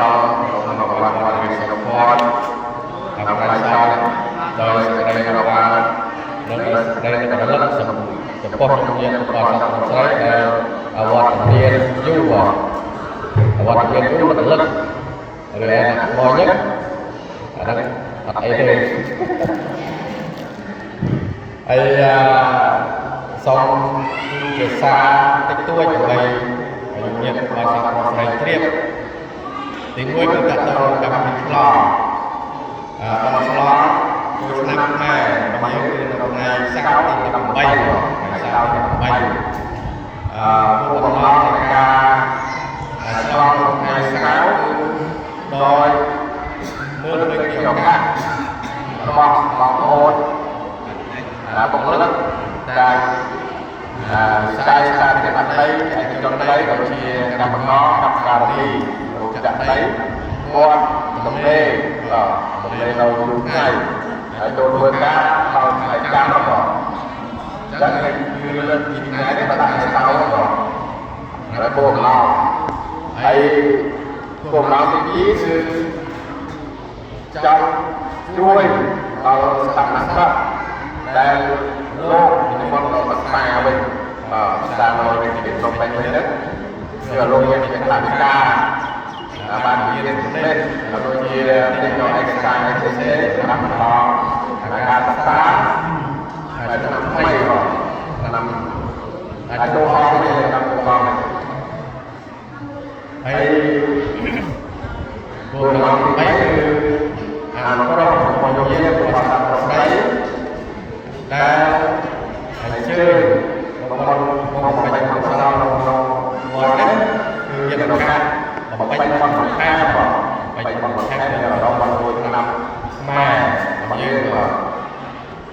លក្នុងវត្តវត្តវិសុភ័ណ្ឌតាមផ្លៃសោដោយសេចក្តីរាប់អាន និងដោយសេចក្តីរលឹកចំពោះជំនាញរបស់សង្ឃស្រីដែលអវត្តមានយូរអវត្តមានយូររលឹកឬឯមកញឹកអាហ្នឹងអត់អីទេហើយសូមជាសារតិចតួចដើម្បីឲ្យញាតិរបស់សង្ឃស្រីជ្រាបទីមួយគឺតទៅកម្មវិធីឆ្លងអបឆ្លងមួយឆ្នាំខ្មែររបស់យើងគឺនៅថ្ងៃសៅរ៍ទី18ថ្ងៃសៅរ៍ទី18អឺគោលបំណងនៃការឆ្លងនៅថ្ងៃសៅរ៍គឺដោយមើលឃើញពីឱកាស របស់បងប្អូនបុគ្គលិកដែលវិស័យសាធារណដីឯកជនដីដូចជាកម្មករកម្មការីរោងចក្រដីគាត់ទំនេរទំនេរនៅយូរថ្ងៃហើយចូលធ្វើការដល់ថ្ងៃច័ន្ទរបស់អញ្ចឹងគឺលើកពីថ្ងៃនេះមកដាក់ថ្ងៃសៅរ៍របស់ហើយគោលបំណងហើយគោលបំណងទី2គឺចង់ជួយដល់សំណាក់សិស្សដែលលោកនិមន្តដល់សិក្សាវិញបាទសិក្សានៅរាជធានីភ្នំពេញវិញហ្នឹងគឺលោកមានជាថវិកាបានរៀននេះដូចជាទិញយកឯកសារផ្សេងៗសម្រាប់បន្តការសិក្សាហើយឆ្នាំថ្មីក៏ឆ្នាំអាចចូលហងនេះឆ្នាំចូលហងនេះ ហើយ ហើយ គោលបំណងទី3គឺ អនុគ្រោះរបស់យោធារបស់សត្វស្រី ដែល ហើយជើងបំពន់មកបំពេញក្នុងក្នុងក្នុងវត្តនេះ គឺ គឺ មាន មានឱ ឱកា កាស ស បំពេញបន់បន្ថែមបងបំពេញបន់បន្ថែមនៅដល់បន់មួយឆ្នាំ ខ្មែរ របស់ យើ យើង ងបាទ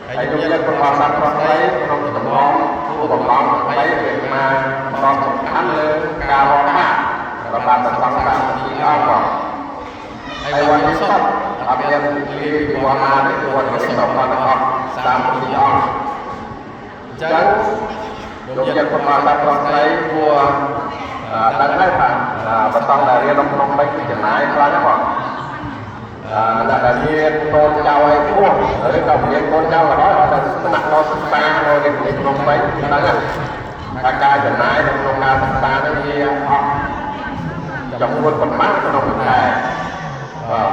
ហើយ ហើយ យើង យើងប្រកបសត្វស្រីក្នុងចំណងគោលបំណងបីគឺមកបន្តសំខាន់លើការរាប់បាតរបស់បានសង្ឃតាមទីអង្គបង ហើយ ហើយវ វត្តសុទ្ធ ត្តសុទ្ធអត់មានលីពីវត្តណាទេវត្តនេះសពទាំងអស់តាមទីអង្គ អញ្ចឹ ចឹ ង ងលោកយកប្រមាណដល់ប្រុសស្រីគួរដឹងហើយថាបន្តដែលរៀនក្នុងក្នុងបីគឺចំណាយខ្លាំងណាស់បងអឺដែលមានកូនចៅឲ្យពោះឬក៏មានកូនចៅក៏ដោយអត់តែស្នាក់នៅសិក្សានៅរាជធានីភ្នំពេញដឹងថាការចំណាយនៅក្នុងការសិក្សានេះវាអស់ចំនួនប្រមាណក្នុងមួយខែ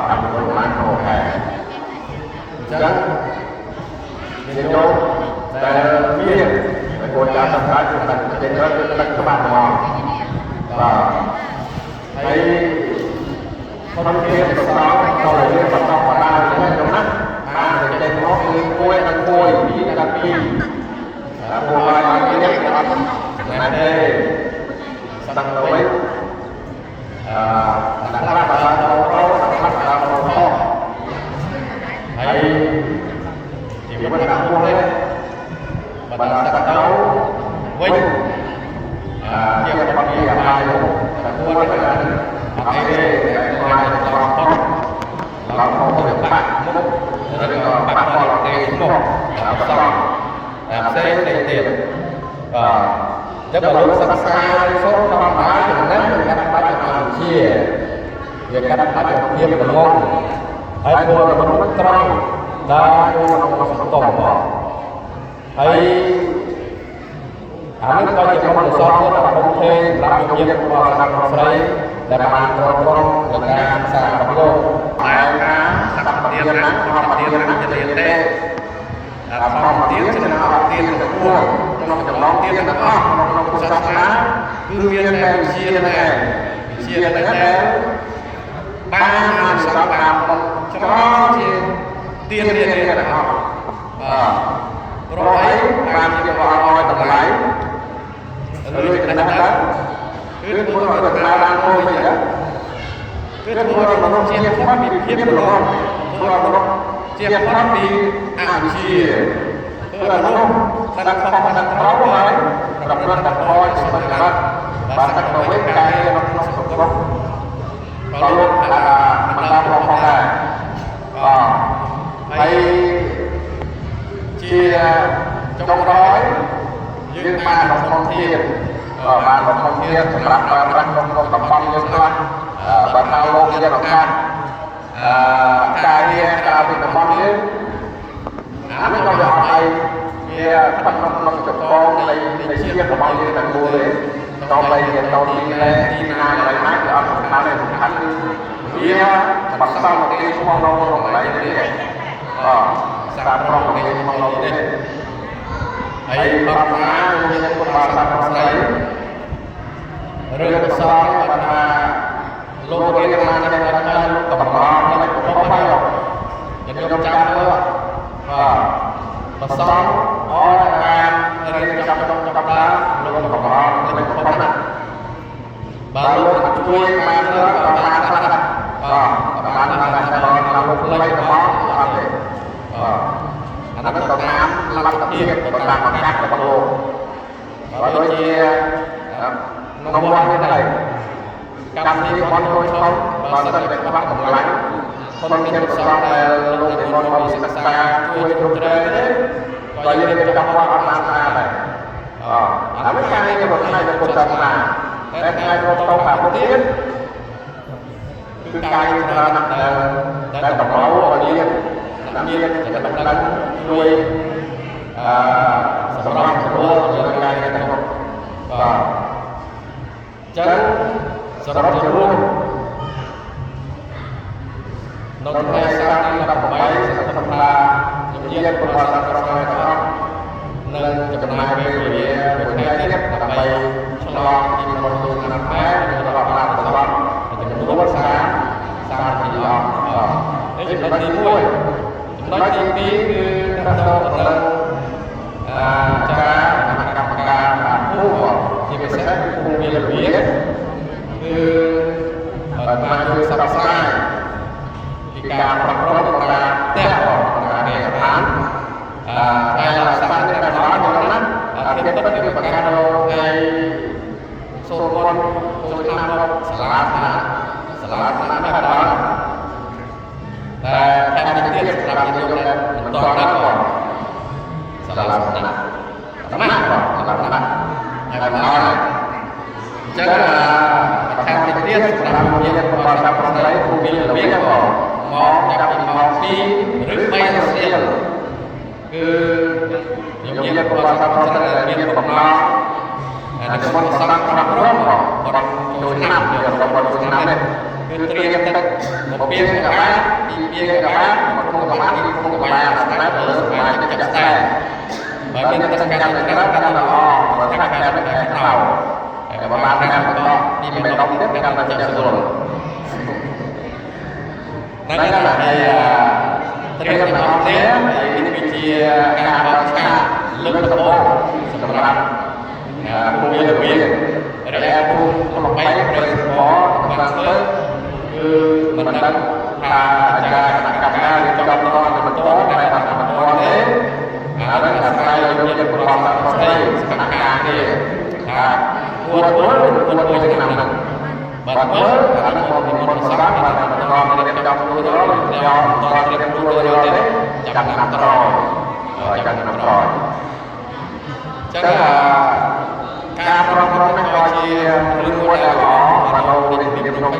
អឺចំនួនប្រមាណក្នុងខែ អញ្ ចឹ ចឹង ងញាតិញោមដែលមានកូនចៅសិក្សាគឺតែចេញទៅគឺទឹកច្បាស់ហ្មងបាទ ហើ ហើយ យធនធានប្រសងដល់រៀនបន្តបដាអញ្ចឹងខ្ញុំណាបានតែចេញមកគឺមួយដល់មួយពីរដល់ពីរតែពួកហើយអត់មានអត់ចំណេះទេសឹងទៅវិញអឺដាក់ខ្លះបើដល់ទៅដាក់ខ្លះដល់ទៅខុស ហើ ហើយ យ ជី ជីវិ វិត តដាក់ពោះនេះ បើ បើដល់ ដល់សឹកទៅ សឹកទៅ វិញ វិញអឺជាបទពីអបាយមុខតែគួរទៅអត់អីទេតែខ្លាចរបស់ខុសឡើងខុសវាបាក់មុខ ឬ ឬក៏ ក៏បា បាក់ ក់ផល ផល គេ គេ ឈ្មោះ ឈ្មោះ តាម តាម សង សង តាមផ្សេងផ្សេងទៀត បាទ ចឹងបើលោកសិក្សាសូត្រធម្មតាចំណេះវាកាត់បាច់អវិជ្ជាវាកាត់បាច់ភាពល្ងងហើយធ្វើឲ្យមនុស្សត្រង់ដើរចូលក្នុងសង្គមបងហើយអានេះក៏ជាបុណ្យកុសលមួយដ៏ធំធេងសម្រាប់ញាតិរបស់សត្វស្រីដែលបានទ្រទ្រង់លើការសិក្សារបស់លោក តែថាសត្វទានណាធម្មទានណាជាទានទេ ធម្មទានជាអរទានទាំងពួងក្នុងចំណងទានទាំងអស់ក្នុងក្នុងពុទ្ធសាសនា គឺមានតែវិជាហ្នឹងឯងវិជា ជា ហ្នឹង តែ ដែល បានអានិសង្សបាន ច្រើនជាងទាននានាទាំងអស់ បាទ ព្រោះ ព្រោះ អី អី បា បាន ន ជា ជា ព្រះអង្គ ព្រះអង្គឲ្យតម្លៃ ឬ ឬ ចំណេះ ចំណេះ ដឹង ដឹង គឺ គឺ ធ្វើ ធ្វើ ឲ្យ ឲ្យខ្មែរបានមួយវិញណា គឺ គឺ ធ្វើ ធ្វើឲ្យ ឲ្យមនុ មនុស្ស ស្សជា ជា ផុត ផុត ពី ពី ភាពល្ង ភាពល្ង ង ង ធ្វើឲ្យ ធ្វើឲ្យមនុ មនុស្ស ស្ស ជា ជា ផុតពី ផុតពី អ អ វិជ្ជា វិជ្ជា ធ្វើ ធ្វើ ឲ្យ ឲ្យ មនុ មនុ ស្ស ស្ស ដឹង ដឹង ខុស ខុស ដឹង ដឹង ត្រូវ ត្រូវ ហើយ ហើយ ប្រ ប្រ ព្រឹត្ត ព្រឹត្តតែខ តែខ នៅ ុ ក្នុង ស ស ដឹង ង្គ ត្រូវ ម ហើយ ក៏ ប្រ លោក ព្រឹត្តតែខុសជា បាន សុច មិន រិត តាមប្រផងដែរបាទ បា ហើយ ទ ជាចុងក្រោយយើងបានបំផុសធានបានបំផុសធានសម្រាប់ប្រើប្រាស់ក្នុងក្នុងតំបន់យើងខ្លះ បើថាលោកមានឱកាសអឺការងារក្រៅពីតំបន់យើងអានេះក៏វាអត់អីវាស្ថិតក្នុងចម្បងនៃជាតិរបស់យើងទាំងមូលទេតបីជាតទីណែទីណាកន្លែងណាគឺអត់សំខាន់ទេសំខាន់គឺវាបន្សល់មកគេឈ្មោះនៅក្នុងកន្លែងនេះអសារប្រុសគេឈ្មោះនៅនេះ ហើយ ហើយ ប បា ប ណាមានគុណបាសាស្រី រឿង រឿង ប្រស ប្រសង ង បាន បាន ថា ថា លោ លោក ក រៀ រៀន ន បាន បាន តែ តែ ដល់ លោក កំ កំ រ រ មិន មិន ខុស ខុស ហើយ ហើយ ខ្ញុំ ខ្ញុំ ចាំ ចាំ មើល មើល បាទ ប្រ ប្រ សង សងអរបានរៀនចាំក្នុងកំដាលោកកំរមិនខុសណា បើ បើ លោ លោក ក ជួយបានច្រើនក៏បានខ្លះដែរបាទបានបានតែបើលោកខ្លីកំរអត់ទេបាទ អា អានោះ នោះក៏ ក៏តាម តាម លទ្ធភាពតាមឱកាសរបស់លោកបើដូចជាក្នុងវត្តនេះដែរកម្មវិធីបន់ចូលធំបើសិនតែខ្វះកម្លាំងធនធានប្រសងដែលលោកនិមន្តមកពីសិក្សាជួយជ្រោមជ្រែងទេក៏យើងរៀបចំវត្តអត់បានស្អាតដែរអអានេះការងាររបស់ផ្នែកពុទ្ធសាសនាតែផ្នែករបស់តោបាពុទ្ធទៀតគឺការងារច្រើនណាស់ដែលតម្រូវឲ្យយើងមានចំណេះដឹងជួយអឺសម្រាប់សម្រួលលើការងារទាំងនោះបាទ ចឹង សរុប សរុបជា ជារួម រួមនៅ នៅ ថ្ងៃ ថ្ងៃ សៅ សៅរ៍ រ៍ទី ទី 18 18 ស ស ង្ឃឹម ង្ឃឹម ថា ថា ជំរា ញា ប តិពុ ពុទ្ធ ទ្ធសា សាស សនា នា ទាំងអស់ នឹង នឹង ចំ ចំណា ណាយ យ ពេល ពេល វេ វេ លា លា មួយ មួយ ថ្ងៃ ថ្ងៃ ទៀត ដើម្បី ដើម្បី ឆ្លង ឆ្លង ទី ទី មន្ត មន្ត ឆ្នាំ ឆ្នាំ ខ្មែរ ខ្មែរ និង និង រាប់ រាប់ ឡាន ឡាន ប្រ ប្រ វត្តិ វត្តិ 30 30 30 អង្គ អង្គនេះ នេះ ចំណុ ចំណុ ច ច ទី ទី 1 1 ចំណុច ចំណុច ទី ទី 2 2 គឺ គឺ តទៅ តទៅ ទៅ នឹង នឹង ការ ការ គណៈ គណៈ កម្ម កម្ម ការ ការ ភូ ភូ មិ មិ ជា ជា ពិសេស ពិសេស គឺ គឺ ភូ ភូ មិ មិ វា ល ល វា គឺ គឺ បើ បើ អាត្មា អាត្មា ជួយ ជួយ ផ្ស ផ្ ព្ ស វ ព្ ផ្ សា សា យ យ ពី ពី ការ ការ ប្រ ប្រ ព្រឹ ព្រឹ ត្ត ត្ត ក្នុង ក្នុង ការ ការ គេ ផ្ទះ ឋាន ក្នុង អឺ ការ ថ្ងៃឡាសា តែ នេះ បា តែ ន ម្ដង ខ្ញុំ ណា ណា អា អា ធ ធ ិប ិប ពិ ពិ ត គឺ គឺ បង្ បង្ កើត កើត នៅ នៅ ថ្ងៃ ថ្ងៃ សូត្រម សូ ន្ត ត្រ ចូល ម ឆ្នាំ ន្តចូល មក ឆ្នាំ សា មក លា សាលា សាលា ថ្នាក់ ថ្នាក់ តែ តែ ថែ បាន មទៀតសម្រាប់ញាតិញោមដែលមិនតដល់ក៏សាលា សំណាក់ សំណាក់បងសាលាសំណាក់ហើយមកហើយ អញ្ចឹ ចឹ ង ង បន្ថែ ថែ ម ម តិច ទៀត ទៀត សម្ សម្ រាប់ រាប់ ញា ញា តិ តិ ពុ ពុ ទ្ធ ទ្ធ សា សា ស ស នា នា ភូ ភូ មិ មិ ល ល វា វា ក៏ ក៏ មក មក ចាប់ ចាប់ ពី ពី ម៉ោ ម៉ោង ង 2 2 ឬ ឬ 3 3 រ រ សៀ សៀ ល ល គឺ គឺ ញ ញា ញា តិ តិ ពុ ពុ ទ្ធ ទ្ធ សា សា ស ស នា នា ប្រុស ប្រុស ប ប ន់ ន់ ចូល ចូល ឆ្នាំ ឆ្នាំ យកបន់ចូលឆ្នាំនេះ គឺ គឺ ត្ ត្ រៀ រៀ ម ម ទឹក ទឹក មក មក ពី ពី ក ក បា បា ពី ពី ពី ក ក បា បា មក មក ក្នុង ក្នុង ក ក បា បា ពី ពី ក្នុង ក្នុង ក ក បា បា ពី ពី ក្នុង ក្នុង ក ក បា បា តែ តែ លើ លើ សបាយ សបាយ ទឹក ទឹក ចាក់ ចាក់ ខ្សែ ខ្សែ បើ បើ មាន មាន ទឹក ទឹក ចាំ ចាំ តែ តែ ក្រៅ ក្រៅ កាន់ កាន់ តែ តែ ល្អ ល្អ បើ បើ ថា ថា តែ តែ តែខ្សៅ ខ្សៅ ហើយ ហើយ បើ បើ បាន បាន តែ តែ បន្ត បន្ត ពី ពី មេដ មេដ ង ង ទៀត ទៀត កាន់ កាន់ តែចាក់ តែ ស្រួ ស្ ល រួល ហ្នឹង ហ្នឹង ហើយ ហើយ ត្ ត្ រៀ រៀ ម ម ទាំង ទាំង អ អ ស់ ស់ គ្នា គ្នា ហើយ នេះ នេះ គឺជា គឺជា កា ការ រប បើ ើ ក ក ឆា ឆា ក ក លើ លើ ក ក ដំ ដំ បូ បូ ង ង សម្ សម្ រាប់ រាប់ ភូមិ ភូមិ ល ល វា វា រយៈភូមិ រយៈ ភ្ ភូ ន មិ ំ ភ្នំ ពេ ពេ ញ ញ ព្រៃ ព្រៃ ស ស ប ប តំ តំ បន់ បន់ស្ពឺ ស្ពឺ គឺ គឺ មិន មិន ដឹង ដឹង ថា ថា អា អា ចា ចារ្ រ្យ យ គណៈ គណៈ កម្ម កម្ម ការ ការ រៀ រៀ ប ប ចំ ចំ ត ត ឬ ឬ មិន មិន ត ត តែ តែ បើ បើ ថា ថា មិន មិន ត ត ទេ ទេ អា អា នឹង នឹង អា អា ស្រ័ ស្រ័ យ យ លើ លើ ញា ញា តិ តិ ពុ ពុ ទ្ធ ទ្ធ បា បា សា សា ស្ ស្ រី រី សហ សហ ការ ការ គ្នា គ្នា ថា ថា គ គ ួ ួ រ រ ធ្វើ ធ្វើ ឬ ឬ មិន មិន គួ គួ រ រ ធ្វើ ធ្វើ ឆ្នាំ ឆ្នាំ ហ្នឹង ហ្នឹង បើ បើ ធ្វើ ធ្វើ អា អា នឹង នឹង មក មក និ និ ម ម ន្ត ន្ត ប្រ ប្រ ស ស ង្ឃ ង្ឃ បា បាន ទ តែ តែ បន្ត បន្ត រៀ រៀ ប ប ចំ ចំ ទួ ទួ រួ រួ ច ច រា រាល់ ល់ ទេ ទេ ចាំ ចាំ ឆ្នាំ ក្រ ក្រ ោ ោ យ យ អ អ ញ្ ញ្ ចឹ ចឹ ង ង ការ ការ ប្រ ប្រ ព្រំ ព្រំ នេះ នេះ ក៏ ក៏ ជា ឿង មួយ មួយ ដែល ដែល ល្អ ល្អ បើ បើ នៅ នៅ រាជ រាជ ធា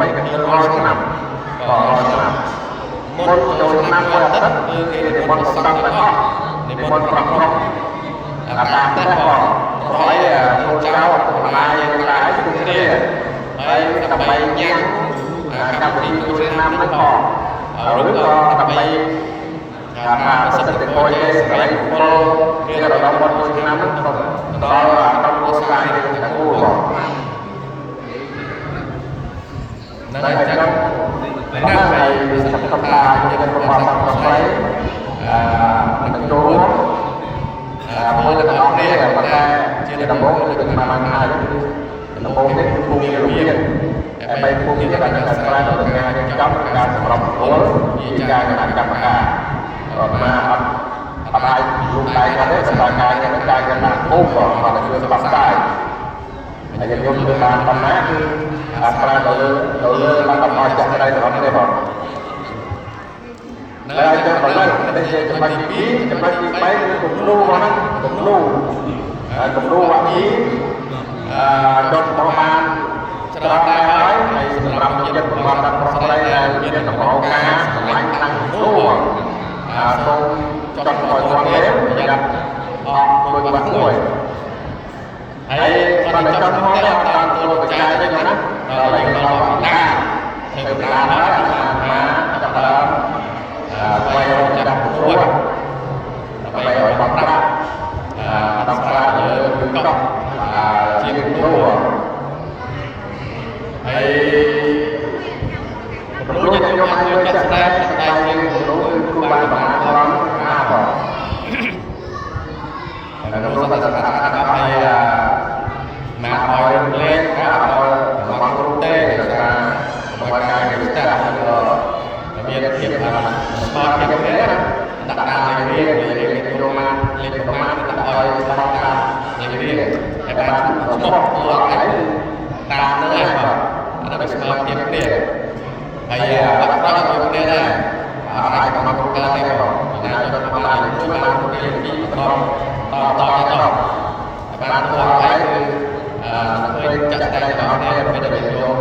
ធា នី នី ភ្ ភ្ ន ន ំ ំ ពេ ពេ ញ ញ ព្រៃ ព្រៃ ស ស ប ប តំ តំ ប ប ន់ ន់ ស្ពឺ ស្ពឺ គឺ គឺ មិន មិន ដឹង ដឹង ថា ថា អា អា ចា ចា រ រ ្យ ្យ គ គ ណៈ ណៈ កម្ម កម្ម ការ ការ រៀ រៀ ប ប ចំ ចំ ទួ ច្រើនដែរហើយ ហើយសម្រាប់ញាតិរបស់ដល់ប្រុសស្រីដែលមានតម្រូវការស្រឡាញ់ខ្លាំងគួរអាសូមចុចឲ្យគាត់ទេប្រយ័ត្នអស់មួយបាត់មួយ ហើយ ហើយ គាត់ គាត់ ចង់ទៅ ចង់ទៅ អត់តាម តាម ទទួលប ទទួលប ច្ច័យទេ ច្ច័យទេ ណា ណា ដល់ ដល់ យើង យើងដល់ ដល់វត្ត វត្ត តា តា ធ្វើ ធ្វើ តា តា ហើយ ហើយ អា អា ត្មា ត្មា ចាប់ ចាប់ ដើម ដើម ស្វែងរក ស្វែងរក ចាស់ពួចាស់ពួ ត ត ដើម្បី ដើម្បី ឲ្យ ឲ្យ បំ បំ ប្រា ប្រា ក់ ក់អា អា ដោះ ដោះ ស្រា ស្រា យ លើ លើ ក កុក ជា អា គំ ជា នូ គំ ហើយ នូ គំរូញាតិញោមអាចមើលចាក់ស្ដែងតែជាគំរូគឺគ្រូបានប្រមាណឡំអាបង តែ តែ គ្រូ គ្រូ សត្វ សត្វ ស្អាត ស្អាត ហើយ ហើយ មកឲ្យរំលែកអត់ឲ្យរបស់គ្រូទេដោយសារ របស់ការងារស្តាប់ មានភាពស្មើភាពគ្នាដាក់តាមលេខរៀងលេខរៀងចូលមកលេខប្រមាណដាក់ឲ្យស្មើតាមលេខរៀងហើយបានឈ្មោះតួអង្គឯងតាមនឹងឯងបាទអានេះស្មើភាពគ្នាហើយបាក់ក្រោយដូចគ្នាដែរអត់អាចកំណត់ការទេបងណាចុចមកលេខ1បានលេខ2បន្តតតតតបានតួអង្គឯងគឺអឺឃើញចាក់តែទាំងអស់គ្នាពេលដែលយក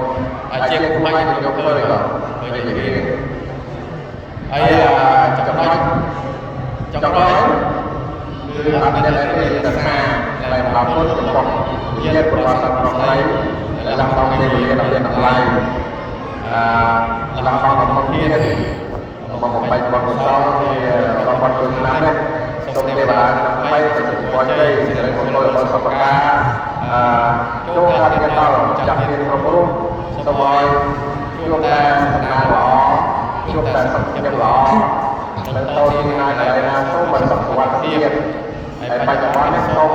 ជាគុំឲ្យយកឃើញឃើញលេខរៀង ហើយចំណុចចុងក្រោយ គឺអត់មានអីទេសារតែអរគុណចំពោះញាតិរបស់សត្វប្រុសស្រីដែលលះបង់ពេលវេលាដ៏មានតម្លៃអាលះបង់របស់ធានរបស់បំបីរបស់កុសលជារបស់គុណឆ្នាំនេះសូមទេវតាដើម្បីសុខភាពជ័យសិរីមង្គលរបស់សពការអឺចូលដល់ធានដល់ចាស់ធានគ្រប់រូបសូមឲ្យជួបតែសំណាងល្អជួបតែសុខភាពល្អនៅតូចទីណាកន្លែងណាសូមឲ្យសុខសុវត្ថិភាព ហើយបច្ចុប្បន្ននេះសូម